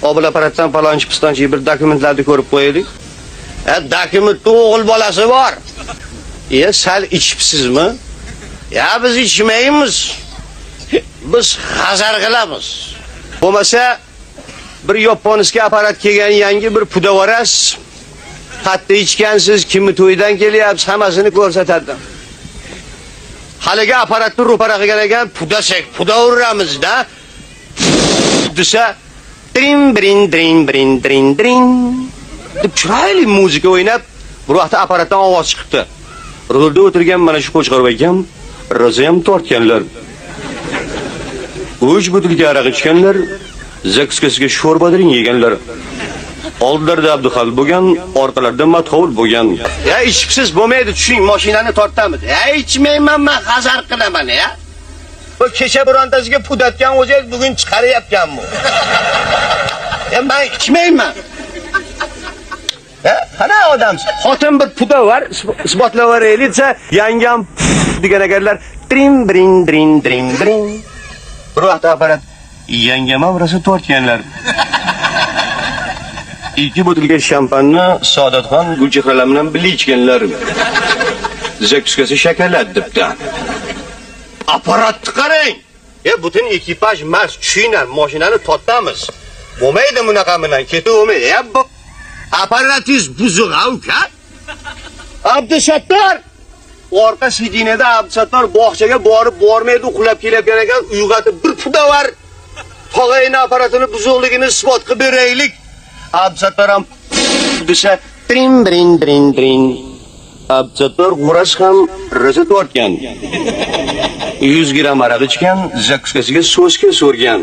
Obul apparatdan palonchi pistonchi bir dokumentlarni ko'rib qo'yaylik. Dokumentda o'g'il bolasi bor. Sal ichibsizmi? Ya biz ichmaymiz. Biz hazar qilamiz. Bo'lmasa bir yaponskiy apparat kelgan yangi bir pudavarasiz. Qatta ichgansiz, kimni to'ydan kelyapsiz, hammasini ko'rsatadi. Haligi apparatni ro'para qilgan ekan, pudasak, puda uramiz-da. Desa, drin brin drin brin drin drin deb chiroyli muzika o'ynab, bir vaqtda apparatdan ovoz chiqibdi. Rulda o'tirgan mana shu Qo'chqorov akam rosa ham tortganlar. 3 butilka aroq ichganlar, zakuskasiga sho'rba yeganlar. Oldilarida Abduxal bo'lgan, orqalarida Matxovul bo'lgan. Ya ichibsiz bo'lmaydi, tushing, mashinani tortamiz. Ya ichmayman men, hazar qilaman ya. Bu kecha birontasiga pudatgan o'zingiz bugun chiqaryapganmi? Ya men ichmayman. Ya qana odamsiz? Xotin bir puda var, isbotlaveraylik desa, yangam degan ekanlar, trin brin drin drin drin. Bir vaqt apparat yangam ham rosa tortganlar. 2 butilka shampanni Saodatxon Gulchehralar bilan birga ichganlar. Zakuskasi shokolad debdi. Apparatni qarang. Butun ekipaj mast, tushinglar, mashinani tortamiz. Bo'lmaydi bunaqa bilan, ketavermaydi. Bu apparatingiz buzuq, uka. Abdusattor orqa sidinada Abdusattor bog'chaga borib bormaydi, uxlab kelayotgan ekan, uyg'otib bir pudavar tog'ayni apparatini buzuqligini isbot qilib beraylik. Abdusattor ham desa, trin brin drin drin. Abdusattor g'urash ham rosa tortgan. 100 gram aroq ichgan, zakuskasiga soska so'rgan.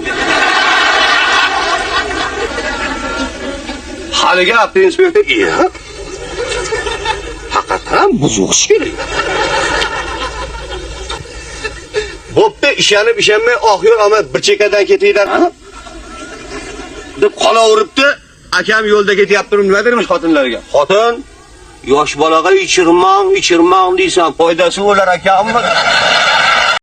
Haligi avtoinspektor, haqiqatan ham buzuq kerak. Bo'pti, ishonib ishonmay oq yo'l, ammo bir chekkadan ketinglar deb qolaveribdi. Akam yo'lda ketyapti, nima dermish xotinlarga? Xotin, yosh bolaga ichirmang, ichirmang deysan, foydasi bo'lar ekanmi?